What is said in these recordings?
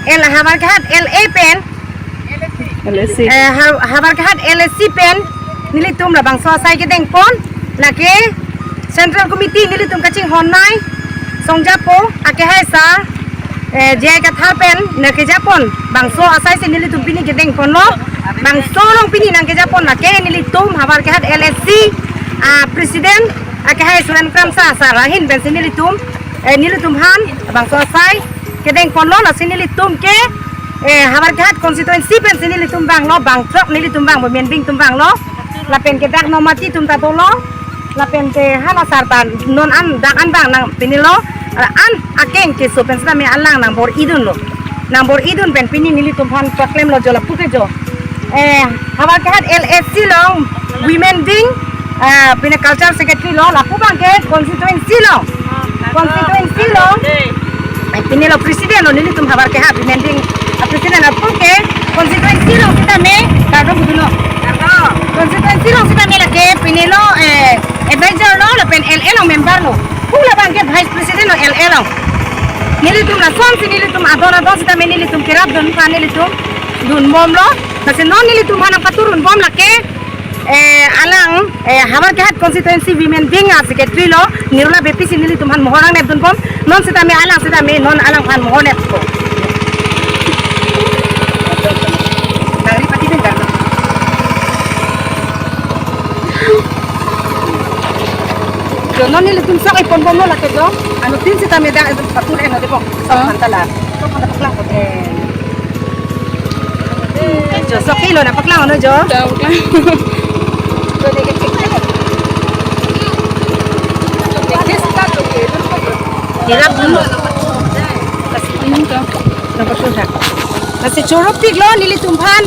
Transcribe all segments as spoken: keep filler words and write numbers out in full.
L Havarkehat L A pen, L A C. Eh, Har-, Havarkehat L A C pen nelitum labangso asai kedengpon, lake Central Committee nelitum kachinghon nai, Songjapo, akehai sar, eh, J I Kathar pen nangkejapon bangso asai si nelitum pini kedengponlo. Bangso along pini nangkejapon lake nelitum Havarkehat L A C, ah, President, akehai Suren Kramsa sar ahin pensi nelitum, eh, nelitum aphan bangso asai kedengponlo, lasi nelitum ke, eh, Havarkehat constituency pensi nelitum vanglo, bangthrok nelitum vang, women wing atum vanglo, lapen ke dak Nomati atum ta dolo, lapen ke hala sar ta non an dak an vang nang pinilo, an akeng keso pen sitame alang nangbor-idunlo. Nangbor-idun pen pini nelitum aphan paklemlo jo lapu ke jo. Eh, Havarkehat L A C along women wing, ah, pine culture secretary lo, lapu abang ke constituency along. Constituency along. Eh, pinilo president lo nelitum Havarkehat women wing, ah, president, lapu ke constituency along sitame, kado budulo. Constituency along sitame lake pinilo, eh, advisor lo, lapen L A along member lo. Pu labang ke vice president lo L A along. Nelitum lasonsi nelitum adon adon sitame nelitum kerapdun aphan nelitum dunbomlo. Lasi non nelitum aphan nangpaturunbom lake, eh, alang, eh, Havarkehat constituency women wing a secretary lo, Nirula Beypi si nelitum aphan mohor nangnepdunbom. Non sitame alang sitame non alang aphan mohor neppo. Nangri pati dun kan? Jo non nelitum sok-iponbomlo lake jo. Anuttin sitame dak patur eno debong. Sok, ah, aphan ta la. Sok aphan ta paklang. Eh. Jo sok-ilo, nangpaklang ono jo. Jo, paklang. Jo, dek, dek, dek. Dek, dek, dek. Cherapdunlo. Ini to. Nangpatur tha. Lasi choropiklo nelitum aphan.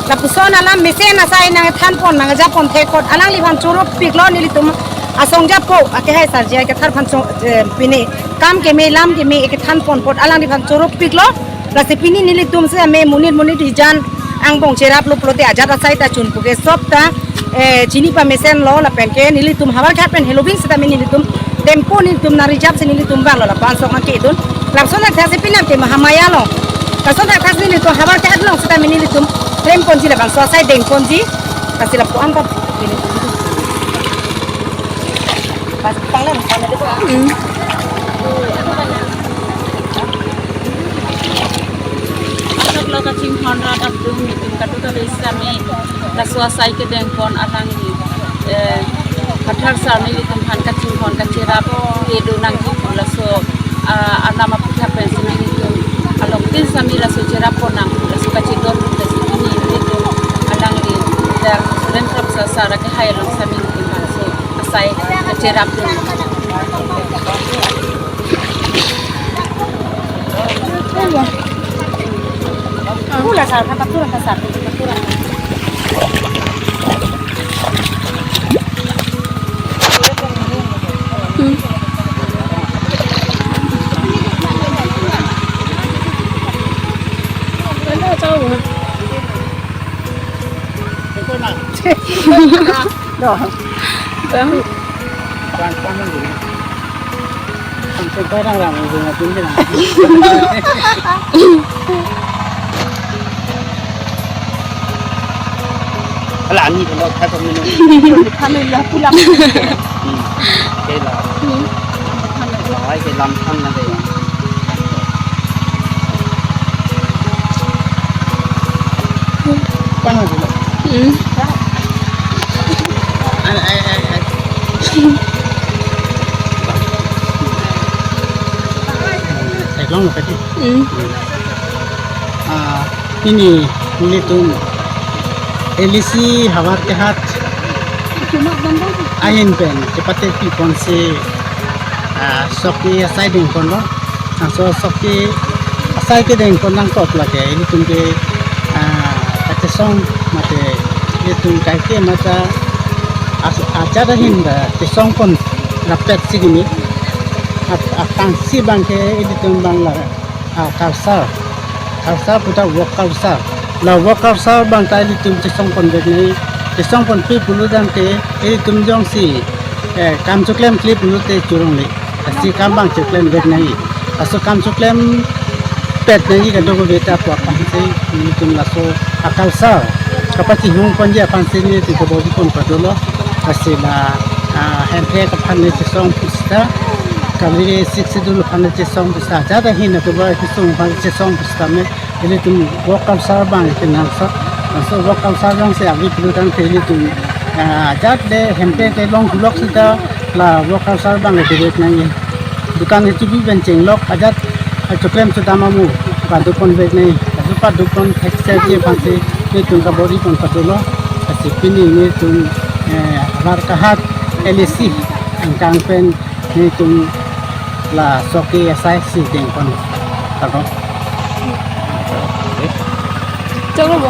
Lapuson alam mesen asai nangthanpon nangjapon thekot alangliphan choropiklo nelitum asong japo akehai sar J I Kathar aphan chong, eh, pine kam keme lam keme ekethanpon apot alangliphan choropiklo. Lasi pini nelitum sitame monit monit hijan angbong cheraplo pulote ajat asai ta chun puke sop ta, eh, chini pamesenlo lapen ke nelitum Havarkehat pen heloving sitame nelitum tempo nelitum nang-reserve si nelitum vanglo lapu-an sok nangkedun. Lapuson athaksi pinam ke Mahamaya lo. Lapuson athaksi nelitum Havarkehat along sitame nelitum klemponji labangso asai dengponji. Lasi lapu-an ta. Pas panglang sana deh. Hmm. Asok lo kachinghon rat atum nelitum katuta le sitame laso asai kedengpon alangli, eh, Kathar sar nelitum aphan kachinghon kacherap kedo nangji laso, ah, anam aphuthak pensi nelitum alongtin sitame laso cherappo nang laso kachedon pensi pini nelitum alangli dak Suren Kramsa sar akehai along sitame nelitum laso asai kacherapdun. Pula sar, kata pula sar, kata pula. Hmm. Ada tahu. Doh. Doh. Sampai barang-barang yang punya pun kena. Ala ani kalau kata minum. Alhamdulillah pulang. Hmm. Oke lah. Hmm. Alhamdulillah. Oke, lam tham na deh. Paano sila? Hmm. Ay, ay, ay, ay. Taglang mo pati. Hmm. Ah, pini nelitum L A C Havarkehat ahin pen chepate piponsi, ah, sok-i asai dengponlo. Laso sok-i asai kedengpon nangkok lake ilitum ke, ah, kachesong mate ilitum kaike mata as-, ajat ahin ta chesongpon rapet si kimi. At-, atangsi abang ke ilitum abang la, ah, culture. Culture puta work culture. La work culture abang ta ilitum chesongponvek nangji. Chesongponpe pulo tangte ilitum jongsi, eh, kam choklemkle pulote chorong le. Lasi kam abang choklemvek nangji. Laso kam choklem Pet nangji kadokave ta pu aphansi nelitum laso a-culture kapachihung ponji aphansi nelitum kabor-i pon padolo. Lasi la, ah, Hemprek aphan le chesong pusita, kali Sixth Schedule aphan le chesong pusita, jada hin atuba kesung aphan chesong pusita me, ilitum work culture abang itin nangso, nangso work culture abang si ave pulo tangte ilitum, ah, ajat le Hemprek le long hulok sita la work culture abang le direct nangji. Dukan kechebi pen chenglok ajat, ah, choklem chodam amu pado ponvek nangji. Laso pado pon thekserji aphansi nelitum kabor-i pon padolo. Lasi pini nelitum, eh, Havar Kahat L A C angkang pen nelitum laso ke asai si deng pon padolo. Chalo bo.